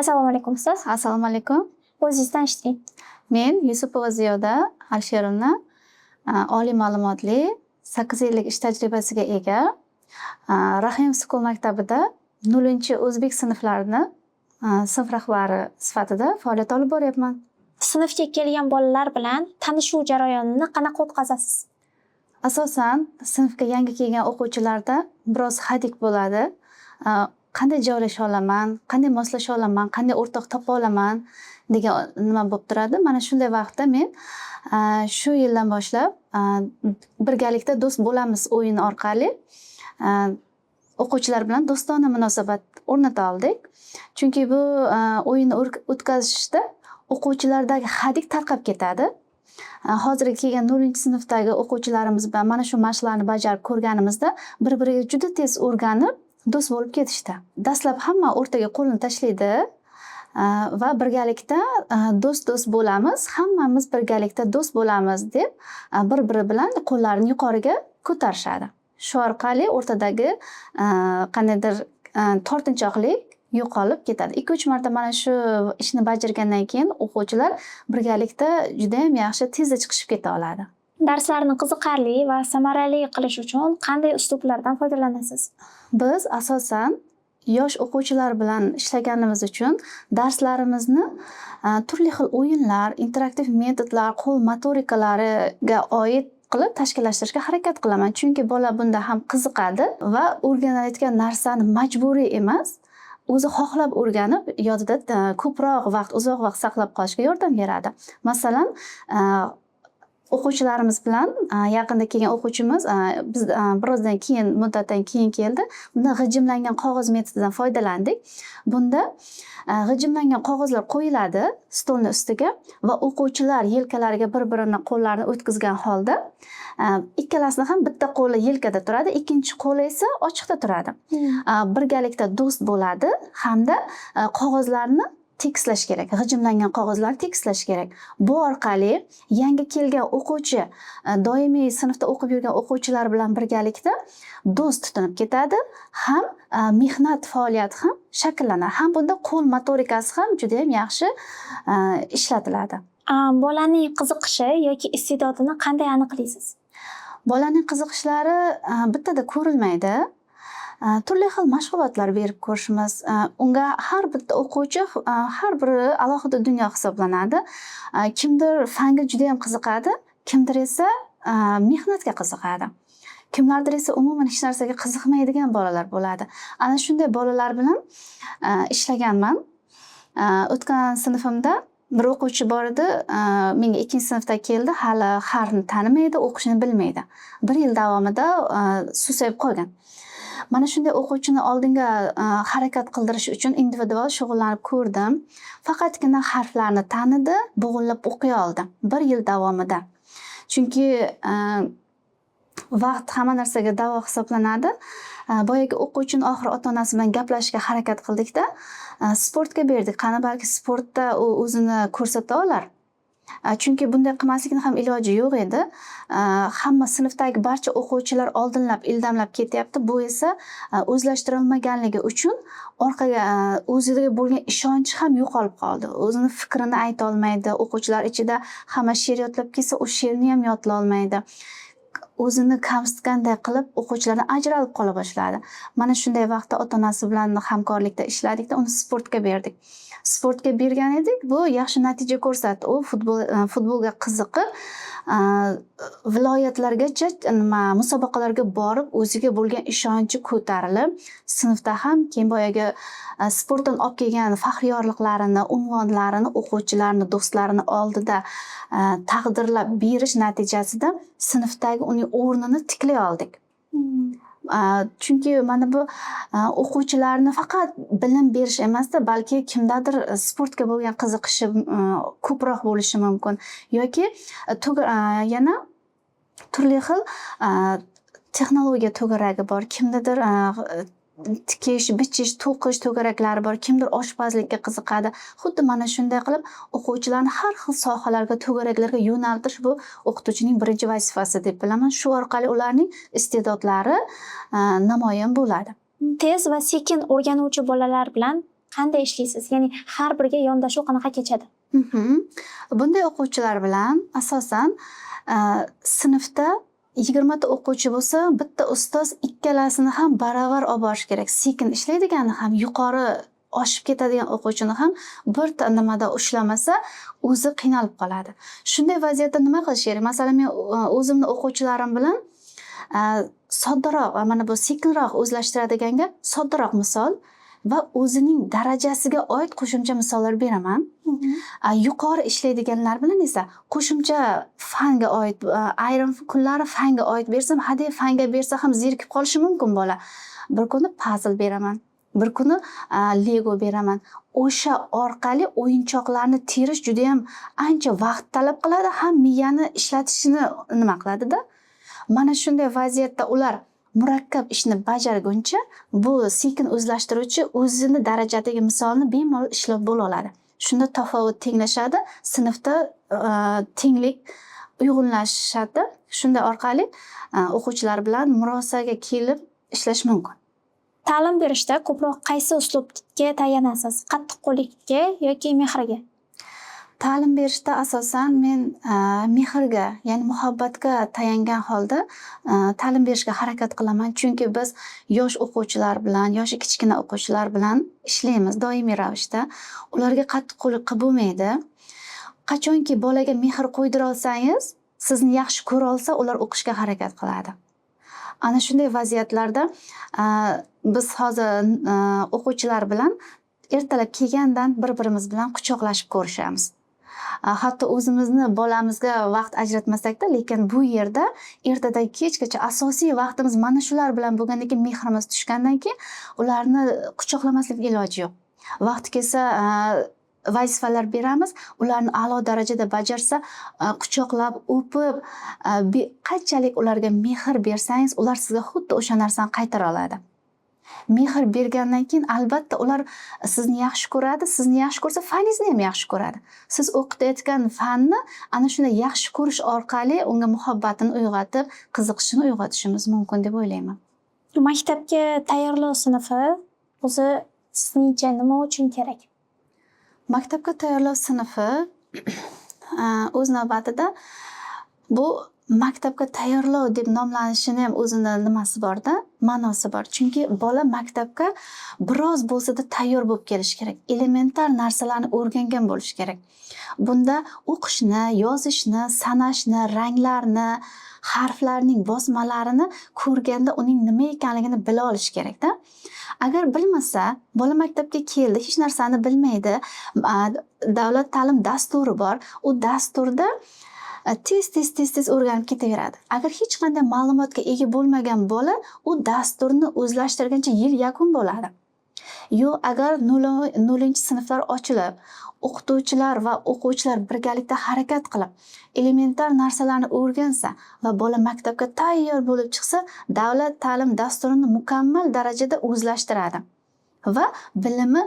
Assalomu alaykum, ustoz. Assalomu alaykum. O'zingizni tanishtiring. Men Yusupova Ziyoda Alisherovna, oliy ma'lumotli, 8 yillik ish tajribasiga ega, Rahim School maktabida 0 o'zbek sinflarini sinf rahbari sifatida faoliyat olib boryapman. Sinfga kelgan bolalar bilan tanishuv jarayonini qanaqa o'tkazasiz? Asosan sinfga yangi kelgan o'quvchilarda biroz hadik bo'ladi. Qanday joylasha olaman, qanday moslasha olaman, qanday o'rtoq topa olaman degan nima bo'lib turadi. Mana shunday vaqtda men shu yildan boshlab "Birgalikda do'st bo'lamiz" o'yini orqali o'quvchilar bilan do'stona munosabat o'rnata oldik. Chunki bu o'yinni o'tkazishda o'quvchilardagi hadik tarqab ketadi. Hozirgi kelgan 0-sinfdagi o'quvchilarimiz bilan mana shu mashqlarni bajarib ko'rganimizda, bir biriga juda tez o'rganib, do'st bo'lib ketishdi. Dastlab hamma o'rtaga qo'lini tashlaydi va birgalikda "Do'st do'st bo'lamiz, hammamiz birgalikda do'st bo'lamiz" deb, bir biri bilan qo'llarini yuqoriga ko'tarishadi. Shu orqali o'rtadagi qandaydir tortinchoqlik yo'qolib ketadi. 2-3 marta mana shu ishni bajargandan keyin o'quvchilar birgalikda judayam yaxshi, tezda chiqishib keta oladi. Darslarni qiziqarli va samarali qilish uchun qanday uslublardan foydalanasiz? Biz asosan yosh o'quvchilar bilan ishlaganimiz uchun darslarimizni turli xil o'yinlar, interaktiv metodlar, qo'l motorikalariga oid qilib tashkillashtirishga harakat qilaman. Chunki bola bunda ham qiziqadi va o'rganayotgan narsani majburiy emas, o'zi xohlab o'rganib, yodida ko'proq vaqt, uzoq vaqt saqlab qolishga yordam beradi. Masalan, o'quvchilarimiz bilan yaqinda kelgan o'quvchimiz biz birozdan keyin, muddatdan keyin keldi. Bunda g'ijimlangan qog'oz metodidan foydalandik. Bunda g'ijimlangan qog'ozlar qo'yiladi stolni ustiga va o'quvchilar yelkalariga bir birini qo'llarini o'tkazgan holda, ikkalasini ham bitta qo'li yelkada turadi, ikkinchi qo'li esa ochiqda turadi. Birgalikda do'st bo'ladi hamda qog'ozlarni tekislash kerak, g'ijimlangan qog'ozlarni tekislash kerak. Bu orqali yangi kelgan o'quvchi doimiy sinfda o'qib yurgan o'quvchilar bilan birgalikda do'st tutinib ketadi, ham mehnat faoliyati ham shakllanadi, ham bunda qo'l motorikasi ham judayam yaxshi ishlatiladi. Bolaning qiziqishi yoki iste'dodini qanday aniqlaysiz? Bolaning qiziqishlari bittada ko'rilmaydi. Turli xil mashg'ulotlar berib ko'rishimiz, unga har bitta o'quvchi, har biri alohida dunyo hisoblanadi. Kimdir fanga judayam qiziqadi, kimdir esa mehnatga qiziqadi. Kimlardir esa umuman hech narsaga qiziqmaydigan bolalar bo'ladi. Ana shunday bolalar bilan ishlaganman. O'tgan sinfimda bir o'quvchi bor edi, menga ikkinchi sinfda keldi, hali harfni tanimaydi, o'qishni bilmaydi. Bir yil davomida susayib qolgan. Mana shunday o'quvchini oldinga harakat qildirish uchun individual shug'ullanib ko'rdim. Faqatgina harflarni tanidi, bo'g'inlab o'qiy oldi bir yil davomida. Chunki vaqt hamma narsaga davo hisoblanadi. Boyagi o'quvchini oxiri ota onasi bilan gaplashishga harakat qildikda, sportga berdik. Qani, balki sportda u o'zini ko'rsata olar. Chunki bunday qilmaslikni ham iloji yo'q edi. Hamma sinfdagi barcha o'quvchilar oldinlab, ildamlab ketyapti. Bu esa o'zlashtirilmaganligi uchun orqaga, o'ziga bo'lgan ishonchi ham yo'qolib qoldi. O'zini fikrini aytolmaydi. O'quvchilar ichida hamma she'r yodlab kelsa, u she'rni ham yodlolmaydi. O'zini kamsitganday qilib, o'quvchilardan ajralib qola boshladi. Mana shunday vaqtda ota onasi bilan hamkorlikda ishladikda, uni sportga berdik. Sportga bergan edik, bu yaxshi natija ko'rsatdi. U futbolga qiziqib, viloyatlargacha nima, musobaqalarga borib, o'ziga bo'lgan ishonchi ko'tarilib, sinfda ham keyin boyagi sportdan olib kelgan faxriy yorliqlarini, unvonlarini o'quvchilarni, do'stlarini oldida taqdirlab berish natijasida sinfdagi uning o'rnini tiklay oldik. Chunki mana bu o'quvchilarni faqat bilim berish emasda, balki kimdadir sportga bo'lgan qiziqishi ko'proq bo'lishi mumkin yoki yana turli xil texnologiya to'garagi bor. Kimdadir tikish, bichish, to'qish to'garaklari bor, kimdir oshpazlikka qiziqadi. Xuddi mana shunday qilib o'quvchilarni har xil sohalarga, to'garaklarga yo'naltirish bu o'qituvchining birinchi vazifasi deb bilaman. Shu orqali ularning iste'dodlari namoyon bo'ladi. Tez va sekin o'rganuvchi bolalar bilan qanday ishlaysiz? Ya'ni har biriga yondashuv qanaqa kechadi? Bunday o'quvchilar bilan asosan sinfda 20 ta o'quvchi bo'lsa, bitta ustoz ikkalasini ham baravar olib borish kerak. Sekin ishlaydigani ham, yuqori oshib ketadigan o'quvchini ham bir nimada ushlamasa, o'zi qiynalib qoladi. Shunday vaziyatda nima qilish kerak? Masalan, men o'zimni o'quvchilarim bilan soddaroq va mana bu sekinroq o'zlashtiradiganga soddaroq misol va o'zining darajasiga oid qo'shimcha misollar beraman. Yuqori ishlaydiganlar bilan esa qo'shimcha fanga oid, ayrim kunlari fanga oid bersam, hadeb fanga bersa ham zerikib qolishi mumkin bola. Bir kuni pazl beraman, bir kuni lego beraman. O'sha orqali o'yinchoqlarni terish judayam ancha vaqt talab qiladi, ham miyani ishlatishini nima qiladida. Mana shunday vaziyatda ular murakkab ishni bajarguncha bu sekin o'zlashtiruvchi o'zini darajadagi misolni bemalol ishlab bo'la oladi. Shunda tafovut tenglashadi, sinfda tenglik uyg'unlashadi. Shunday orqali o'quvchilar bilan murosaga kelib ishlash mumkin. Ta'lim berishda ko'proq qaysi uslubga tayanasiz? Qattiqqo'llikka yoki mehrga? Ta'lim berishda asosan men mehrga, ya'ni muhabbatga tayangan holda ta'lim berishga harakat qilaman. Chunki biz yosh o'quvchilar bilan, yoshi kichkina o'quvchilar bilan ishlaymiz doimiy ravishda. Ularga qattiqqo'llik qilib bo'lmaydi. Qachonki bolaga mehr qo'ydira olsangiz, sizni yaxshi ko'ra olsa, ular o'qishga harakat qiladi. Ana shunday vaziyatlarda biz hozir o'quvchilar bilan ertalab kelgandan bir-birimiz bilan quchoqlashib ko'rishamiz. Hatto o'zimizni bolamizga vaqt ajratmasakda, lekin bu yerda ertadan kechgacha asosiy vaqtimiz mana shular bilan bo'lgandan keyin, mehrimiz tushgandan keyin ularni quchoqlamaslik iloji yo'q. Vaqti kelsa vazifalar beramiz, ularni a'lo darajada bajarsa, quchoqlab, o'pib, qanchalik ularga mehr bersangiz, ular sizga xuddi o'sha narsani qaytara oladi. Mehr bergandan keyin albatta ular sizni yaxshi ko'radi, sizni yaxshi ko'rsa, faningizni ham yaxshi ko'radi. Siz o'qitayotgan fanni ana shunday yaxshi ko'rish orqali unga muhabbatini uyg'otib, qiziqishini uyg'otishimiz mumkin deb o'ylayman. Maktabga tayyorlov sinfi o'zi sizningcha nima uchun kerak? Maktabga tayyorlov sinfi o'z navbatida bu maktabga tayyorlov deb nomlanishini ham o'zini nimasi borda, ma'nosi bor. Chunki bola maktabga biroz bo'lsa-da tayyor bo'lib kelishi kerak. Elementar narsalarni o'rgangan bo'lishi kerak. Bunda o'qishni, yozishni, sanashni, ranglarni, harflarning bosmalarini ko'rganda uning nima ekanligini bila olishi kerakda. Agar bilmasa, bola maktabga keldi, hech narsani bilmaydi. Davlat ta'lim dasturi bor. U dasturda tez tez tez tez o'rganib ketaveradi. Agar hech qanday ma'lumotga ega bo'lmagan bola u dasturni o'zlashtirguncha yil yakun bo'ladi. Yo'q, agar nollinchi sinflar ochilib, o'qituvchilar va o'quvchilar birgalikda harakat qilib, elementar narsalarni o'rgansa va bola maktabga tayyor bo'lib chiqsa, davlat ta'lim dasturini mukammal darajada o'zlashtiradi. Va bilimi,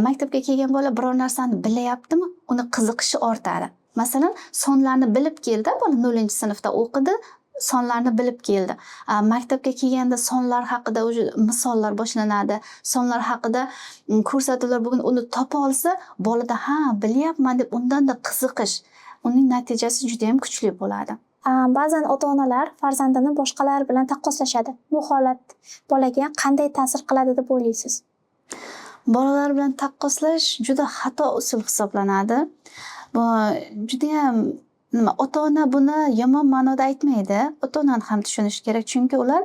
maktabga kelgan bola biror narsani bilayaptimi, uni qiziqishi ortadi. Masalan, sonlarni bilib keldi, bola 0-sinfda o'qidi, sonlarni bilib keldi. Maktabga kelganda sonlar haqida уже misollar boshlanadi. Sonlar haqida ko'rsatuvlar bugun uni topa olsa, bolada ha, bilyapman deb undanda qiziqish, uning natijasi juda ham kuchli bo'ladi. Ba'zan ota-onalar farzandini boshqalar bilan taqqoslashadi. Bu holat bolaga qanday ta'sir qiladi deb o'ylaysiz? Bolalar bilan taqqoslash juda xato usul hisoblanadi. Bu judayam nima, ota-ona buni yomon ma'noda aytmaydi. Ota-onani ham tushunish kerak, chunki ular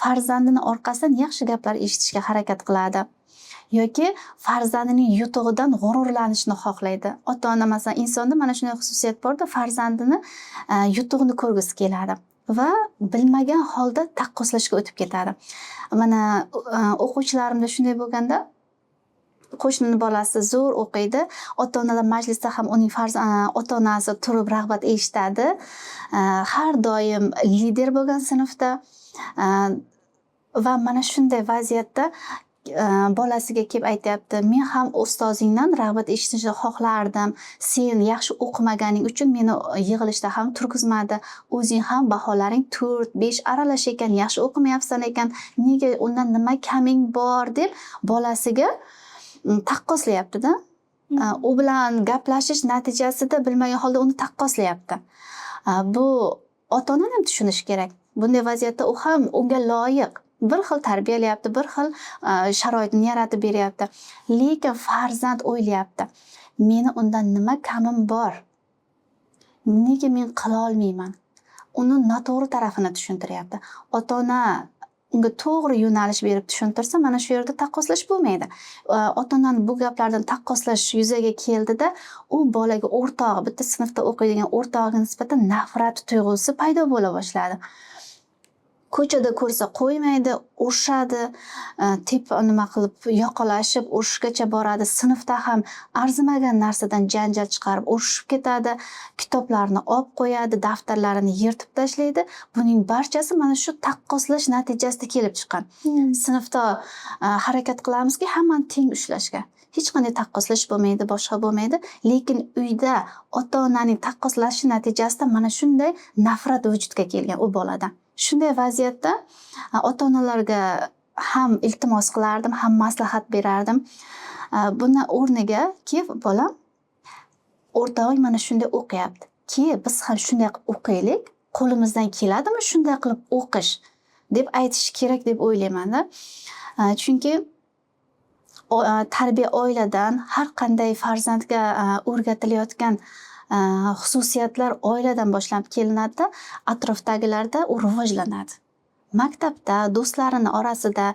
farzandini orqasidan yaxshi gaplar eshitishga harakat qiladi yoki farzandining yutug'idan g'ururlanishni xohlaydi. Ota-ona, masalan, insonda mana shunday xususiyat borda, farzandini yutug'ini ko'rgisi keladi va bilmagan holda taqqoslashga o'tib ketadi. Mana o'quvchilarimda shunday bo'lganda, qo'shnini bolasi zo'r o'qiydi. Ota-onalar majlisida ham uning ota-onasi turib rag'bat eshitadi. Har doim lider bo'lgan sinfda va mana shunday vaziyatda bolasiga kelib aytyapti: "Men ham ustozingdan rag'bat eshitishni xohlardim. Sen yaxshi o'qimaganing uchun meni yig'ilishda ham turgizmadi. O'zing ham baholaring 4, 5 aralash ekan, yaxshi o'qimayapsan ekan. Nega, undan nima kaming bor?" deb bolasiga Taqqoslayapti-da. U bilan gaplashish natijasida bilmagan holda uni taqqoslayapti. Bu ota-onani ham tushunishi kerak. Bunday vaziyatda u ham unga loyiq. Bir xil tarbiyalayapti, bir xil sharoitni yaratib beryapti. Lekin farzand o'ylayapti: meni undan nima kamim bor? Nega men qilolmayman? Uni noto'g'ri tarafini tushuntiryapti. Ota-ona unga to'g'ri yo'nalish berib tushuntirsa, mana shu yerda taqqoslash bo'lmaydi. Ota-onani bu gaplardan taqqoslash yuzaga keldida, u bolaga o'rtog'i, bitta sinfda o'qiydigan o'rtog'iga nisbatan nafrat tuyg'usi paydo bo'la boshladi. Ko'chada ko'rsa qo'ymaydi, urishadi, tepa nima qilib yoqalashib urushgacha boradi. Sinfda ham arzimagan narsadan janjal chiqarib urushib ketadi, kitoblarni olib qo'yadi, daftarlarini yirtib tashlaydi. Buning barchasi mana shu taqqoslash natijasida kelib chiqqan. Sinfda harakat qilamizki, hammani teng ushlashga. Hech qanday taqqoslash bo'lmaydi, boshqa bo'lmaydi. Lekin uyda ota-onaning taqqoslashi natijasida mana shunday nafrat vujudga kelgan u bolada. Shunday vaziyatda ota-onalarga ham iltimos qilardim, ham maslahat berardim. Buni o'rniga ki, bolam, o'rtog'ing mana shunday o'qiyapti. Ki, biz ham shunday qilib o'qiylik, qo'limizdan keladimi shunday qilib o'qish deb aytish kerak deb o'ylayman-da. Chunki tarbiya oiladan, har qanday farzandga o'rgatilayotgan xususiyatlar oiladan boshlanib kelinadi-da, atrofdagilarda u rivojlanadi. Maktabda, do'stlarini orasida,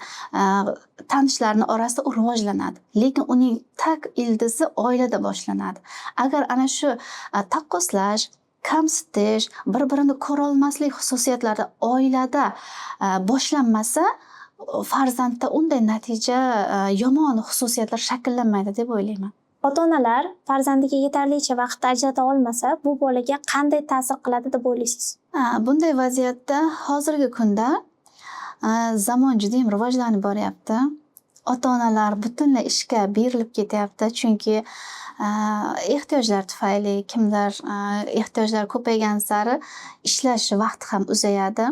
tanishlarini orasida u rivojlanadi. Lekin uning tag ildizi oilada boshlanadi. Agar ana shu taqqoslash, kamsitish, bir-birini ko'rolmaslik xususiyatlari oilada boshlanmasa, farzandda unday natija, yomon xususiyatlar shakllanmaydi deb o'ylayman. Ota-onalar farzandiga yetarlicha vaqt ajrata olmasa, bu bolaga qanday ta'sir qiladi deb o'ylaysiz? Bunday vaziyatda hozirgi kunda zamon judayam rivojlanib boryapti. Ota-onalar butunlay ishga berilib ketyapti, chunki ehtiyojlar tufayli kimdir ehtiyojlar ko'paygan sari ishlash vaqti ham uzayadi.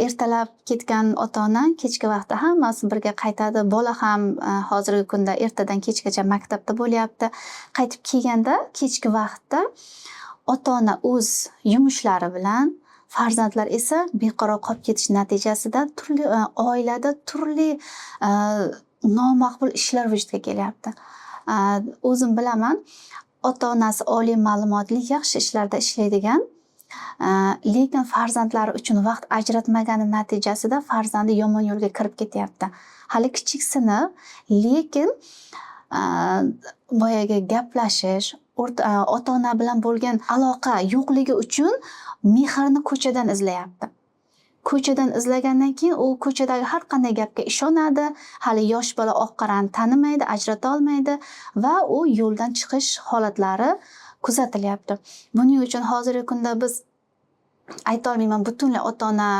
Ertalab ketgan ota-ona kechki vaqtda hammasi birga qaytadi. Bola ham hozirgi kunda ertadan kechgacha maktabda bo'lyapti. Qaytib kelganda kechki vaqtda ota-ona o'z yumushlari bilan, farzandlar esa beqaror qolib ketish natijasida turli oilada turli nomaqbul ishlar vujudga kelyapti. O'zim bilaman, ota-onasi oliy ma'lumotli, yaxshi ishlarda ishlaydigan, lekin farzandlari uchun vaqt ajratmagani natijasida farzandi yomon yo'lga kirib ketyapti. Hali kichik sinf, lekin boyagi gaplashish, ota-ona bilan bo'lgan aloqa yo'qligi uchun mehrni ko'chadan izlayapti. Ko'chadan izlagandan keyin u ko'chadagi har qanday gapga ishonadi, hali yosh bola oq qorani tanimaydi, ajrata olmaydi va u yo'ldan chiqish holatlari kuzatilyapti. Buning uchun hozirgi kunda biz aytolmayman, butunlay ota-ona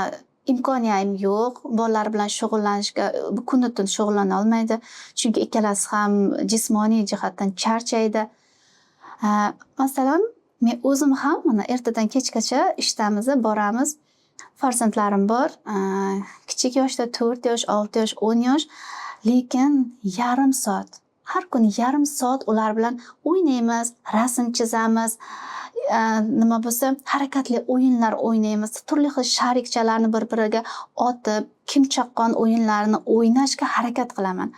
imkoni ham yo'q, bolalar bilan shug'ullanishga kunu tun shug'ullana olmaydi. Chunki ikkalasi ham jismoniy jihatdan charchaydi. Masalan, men o'zim ham mana ertadan kechgacha ishdamiz, boramiz. Farzandlarim bor, kichik yoshda 4 yosh, 6 yosh, 10 yosh. Lekin yarim soat, har kuni yarim soat ular bilan o'ynaymiz, rasm chizamiz, nima bo'lsa harakatli o'yinlar o'ynaymiz. Turli xil sharikchalarni bir-biriga otib, kim chaqqon o'yinlarini o'ynashga harakat qilaman.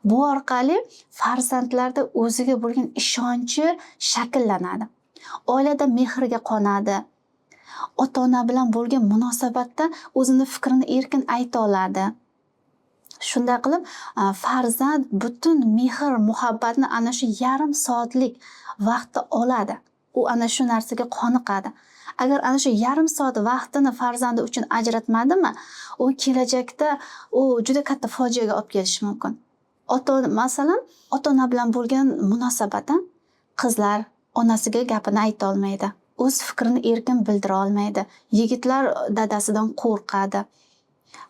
Bu orqali farzandlarda o'ziga bo'lgan ishonchi shakllanadi. Oilada mehrga qonadi. Ota-ona bilan bo'lgan munosabatda o'zini fikrini erkin ayta oladi. Shunday qilib, farzand butun mehr, muhabbatni ana shu yarim soatlik vaqtda oladi. U ana shu narsaga qoniqadi. Agar ana shu yarim soat vaqtini farzandi uchun ajratmadimi, u kelajakda u juda katta fojiaga olib kelishi mumkin. Masalan, ota-ona bilan bo'lgan munosabat, qizlar onasiga gapini ayta olmaydi. O'z fikrini erkin bildira olmaydi. Yigitlar dadasidan qo'rqadi.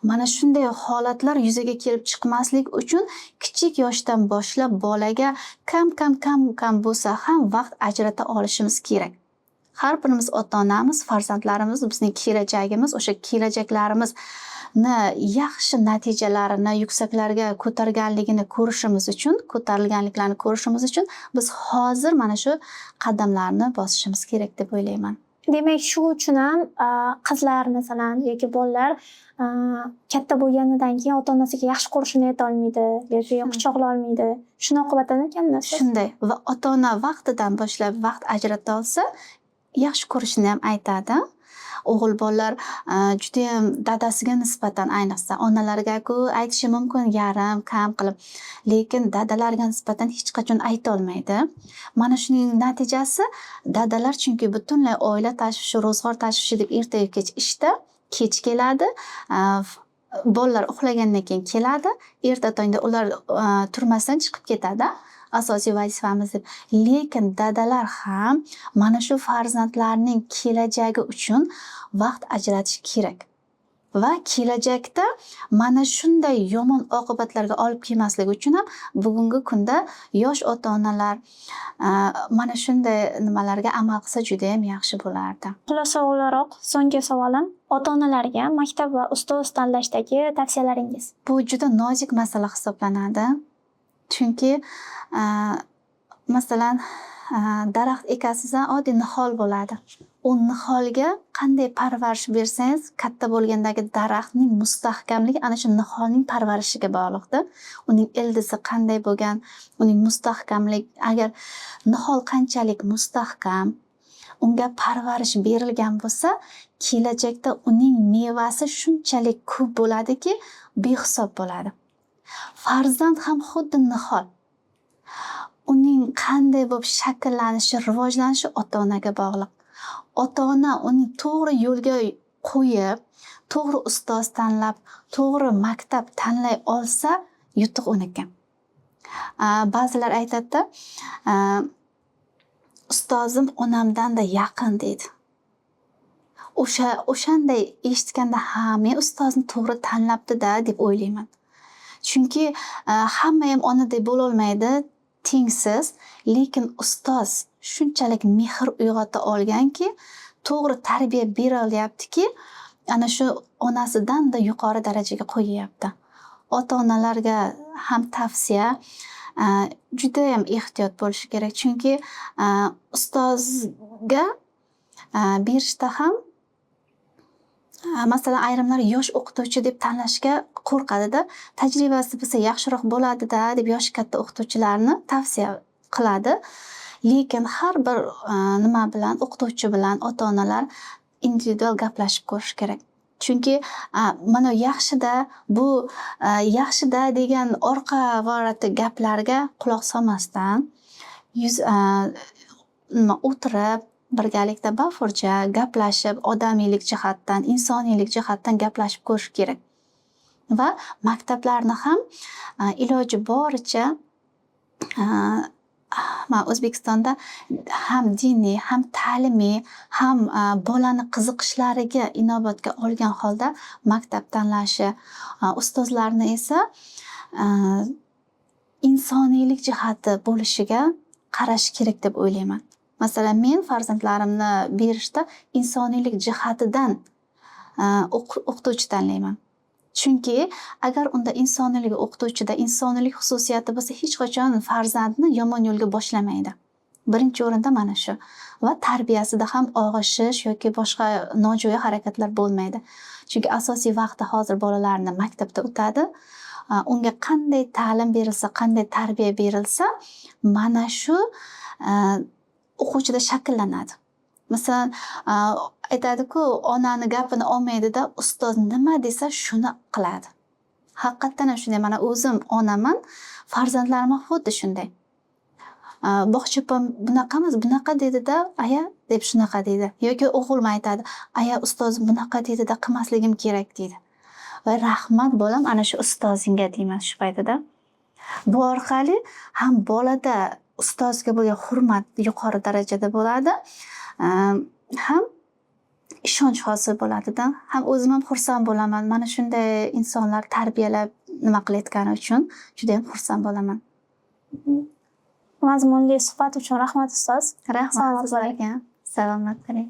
Mana shunday holatlar yuzaga kelib chiqmaslik uchun kichik yoshdan boshlab bolaga kam-kam, kam-kam bo'lsa ham vaqt ajrata olishimiz kerak. Har birimiz ota-onamiz, farzandlarimiz bizning kelajagimiz, o'sha kelajaklarimiz yaxshi natijalarini yuksaklarga ko'targanligini ko'rishimiz uchun, ko'tarilganliklarini ko'rishimiz uchun biz hozir mana shu qadamlarni bosishimiz kerak deb o'ylayman. Demak, shu uchun ham qizlar, masalan, yoki bolalar katta bo'lganidan keyin ota onasiga yaxshi ko'rishini aytolmaydi yoki quchoqlolmaydi. Shuni oqibatida ekanmi? Shunday. Va ota ona vaqtidan boshlab vaqt ajrata olsa, yaxshi ko'rishini ham aytadi. O'g'il bolalar judayam dadasiga nisbatan, ayniqsa onalarga-ku aytishi mumkin yarim kam qilib, lekin dadalarga nisbatan hech qachon aytolmaydi. Mana shuning natijasi dadalar, chunki butunlay oila tashvishi, ro'zg'or tashvishi deb ertayu kech ishda, kech keladi. Bolalar uxlagandan keyin keladi, erta tongda ular turmasdan chiqib ketadi, asosiy vazifamiz deb. Lekin dadalar ham mana shu farzandlarning kelajagi uchun vaqt ajratish kerak va kelajakda mana shunday yomon oqibatlarga olib kelmasligi uchun ham bugungi kunda yosh ota onalar mana shunday nimalarga amal qilsa judayam yaxshi bo'lardi. Xulosa o'laroq so'nggi savolim: ota onalarga maktab va ustoz tanlashdagi tavsiyalaringiz? Bu juda nozik masala hisoblanadi. Chunki masalan, daraxt ekasiz, oddiy nihol bo'ladi. U niholga qanday parvarish bersangiz, katta bo'lgandagi daraxtning mustahkamligi ana shu niholning parvarishiga bog'liqda. Uning ildizi qanday bo'lgan, uning mustahkamlik, agar nihol qanchalik mustahkam, unga parvarish berilgan bo'lsa, kelajakda uning mevasi shunchalik ko'p bo'ladiki, behisob bo'ladi. Farzand ham xuddi nihol. Uning qanday bo'lib shakllanishi, rivojlanishi ota-onaga bog'liq. Ota-ona uni to'g'ri yo'lga qo'yib, to'g'ri ustoz tanlab, to'g'ri maktab tanlay olsa, yutuq uniki. Ba'zilar aytadida, ustozim onamdan-da yaqin deydi. O'shanday eshitganda, ha, men ustozni to'g'ri tanlabdi-da deb o'ylayman. Chunki hamma ham onadek bo'lolmaydi, tengsiz, lekin ustoz shunchalik mehr uyg'ota olganki, to'g'ri tarbiya bera olyaptiki, ana shu onasidan-da yuqori darajaga qo'yyapti. Ota-onalarga ham tavsiya, judayam ehtiyot bo'lishi kerak, chunki ustozga berishda ham, masalan, ayrimlar yosh o'qituvchi deb tanlashga qo'rqadida, tajribasi bo'lsa yaxshiroq bo'ladida deb yoshi katta o'qituvchilarni tavsiya qiladi. Lekin har bir nima bilan, o'qituvchi bilan ota-onalar individual gaplashib ko'rish kerak. Chunki mana yaxshida, bu yaxshida degan orqa vorati gaplarga quloq solmasdan, nima, o'tirib birgalikda bafurja gaplashib, odamiylik jihatdan, insoniylik jihatdan gaplashib ko'rish kerak. Va maktablarni ham iloji boricha O'zbekistonda ham diniy, ham ta'limiy, ham bolani qiziqishlariga inobatga olgan holda maktab tanlashi, ustozlarni esa insoniylik jihati bo'lishiga qarash kerak deb o'ylayman. Masalan, men farzandlarimni berishda insoniylik jihatidan o'qituvchi tanlayman. Chunki agar unda insoniylik, o'qituvchida insoniylik xususiyati bo'lsa, hech qachon farzandni yomon yo'lga boshlamaydi. Birinchi o'rinda mana shu. Va tarbiyasida ham og'ishish yoki boshqa nojo'ya harakatlar bo'lmaydi. Chunki asosiy vaqti hozir bolalarni maktabda o'tadi. Unga qanday ta'lim berilsa, qanday tarbiya berilsa, mana shu o'quvchida shakllanadi. Masalan, aytadi-ku, onani gapini olmaydida, ustoz nima desa shuni qiladi. Haqiqatdan ham shunday. Mana o'zim onaman, farzandlarim ham xuddi shunday. Bog'cha opam bunaqamiz, bunaqa dedida, aya deb shunaqa deydi. Yoki o'g'lim aytadi, aya ustozim bunaqa dedida, qilmasligim kerak deydi. Va rahmat bolam ana shu ustozingga deyman shu paytida. Bu orqali ham bolada ustozga bo'lgan hurmat yuqori darajada bo'ladi, ham ishonch hosil bo'ladida, ham o'zim ham xursand bo'laman. Mana shunday insonlar tarbiyalab nima qilayotgani uchun judayam xursand bo'laman. Mazmunli suhbat uchun rahmat, ustoz. Rahmat Salomat bo'ling. sizlarga. Salomat bo'ling.